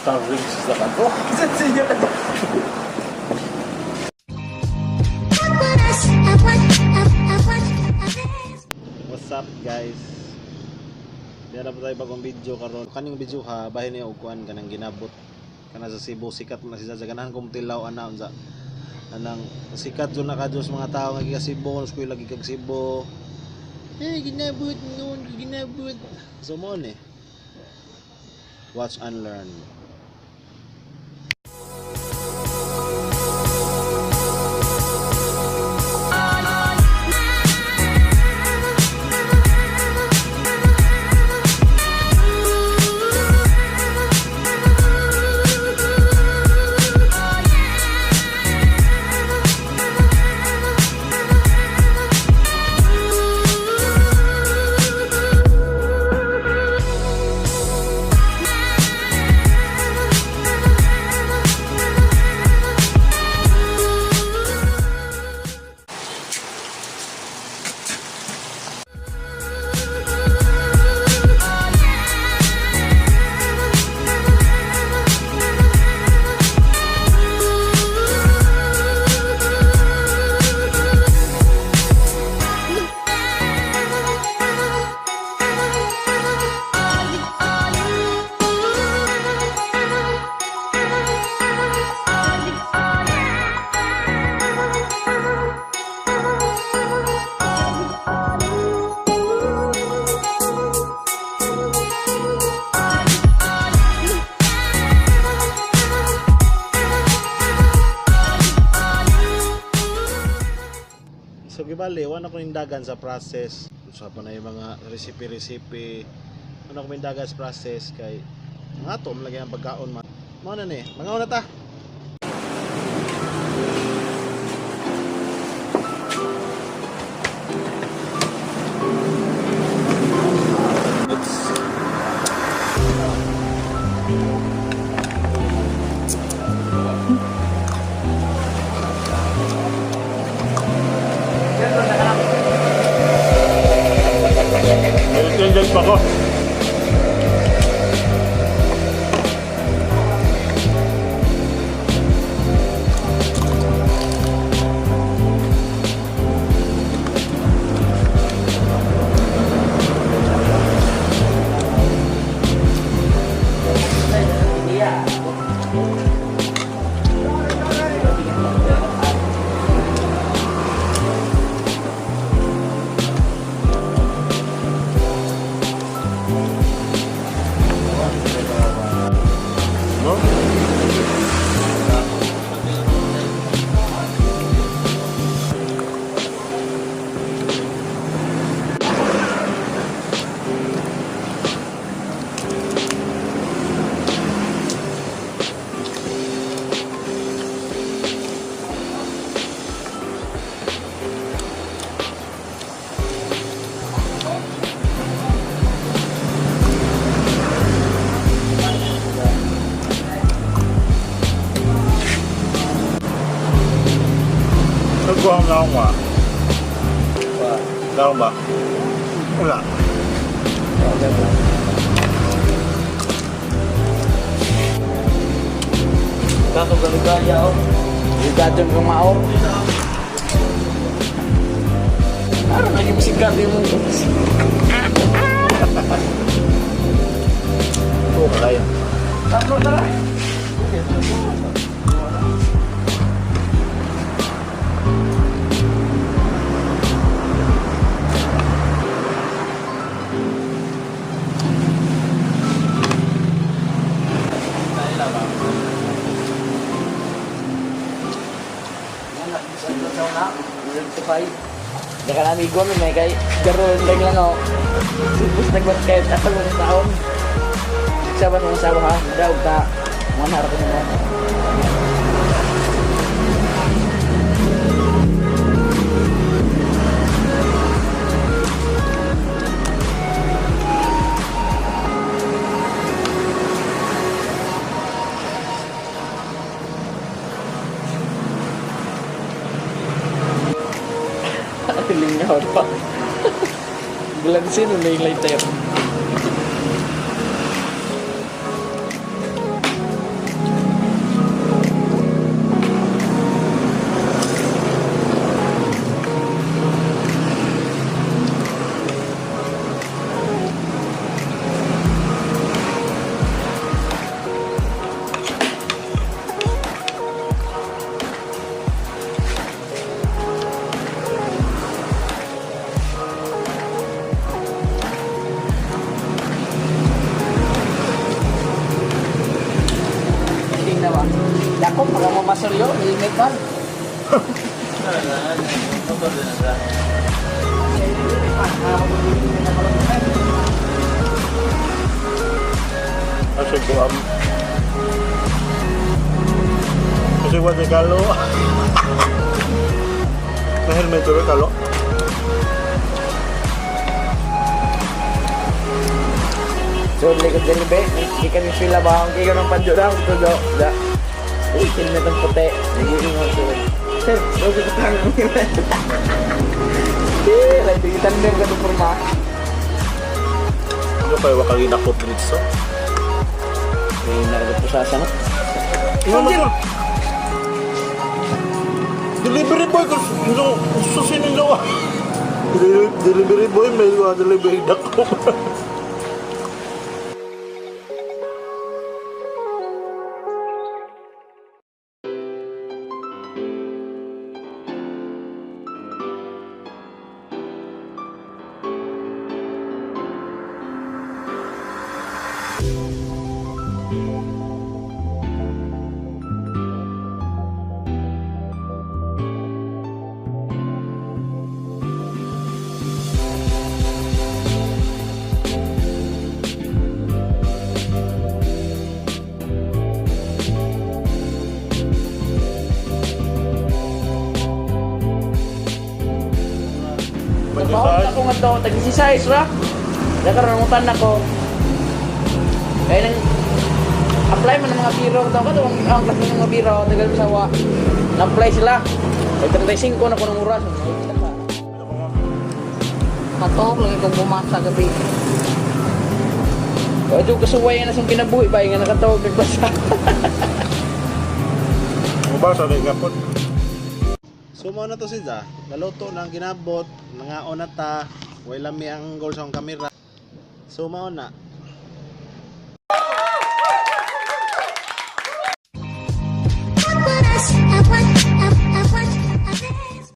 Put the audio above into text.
Starving sa kanto. What's up, guys? Dara pa tayo bagong video karon. Kaning video ha, bahin niya og kuan kanang ginabot kana sa Cebu, sikat man na siya sa ganahan kong tilaw ana unsa. Anang sikat jud na kadyo sa mga tao nga giga Cebu, nus lagi kag Cebu. Eh, ginabot noon, ginabot. So mo ni. Watch and learn. So gibali, wala ko nindagan sa process. Usa pa na yung mga recipe-recipe. Wala ko nindagan sa process kay ang ato man lagi ang pagkaon man. Mao na ni, mga una ta. Oops. Nag-enjoy pa ko. No? Nagkuha na ako nga. Tama ba? Wala. Kako galigaya oh. Ligadon kang mao. Ano lagi mo sikat yung Oo, kaya. Tatlo tara. Di ka amigo mi may kay garon lang lang oh. Supos nagbat kahit asa mo sa taon. Sa ba nung asawa ha? Daw ta. Mga harap mo. Lingaw pa. Glansin na yung lighter. seryo, helmet man. Kasi ko am. Kasi wala kalo. Na helmet ro kalo. So, likod din be, hindi kami sila ba? Ang kiyo ng panjo daw, ito daw. Da. Uy, helmet ang puti. Nag-iingon so. Sir, huwag ko lang. Eh, like, tandem ka ito forma. Ano kayo wakaginakot dito? May naragot po sa no? Ano man? Delivery boy ko gusto sinilo. Delivery boy may mga delivery dako. Trabaho na ako nga to, tag 16 ra. Nakaroon ako. Kaya nang apply man ng mga biro daw ka ang klase ng mga biro tagal sa wa. Na-apply sila. Kay 35 na ko ng oras. Nakita pa. Matuok lagi kong bumasa gabi. Wa jud kasuway nga na sa kinabuhi ba nga nakatawag nagbasa. Mabasa na gapon. So mao na to si Ja. Naluto na ang ginabot, nangaon na ta, way lami ang goal sa akong kamera. So mao na. I want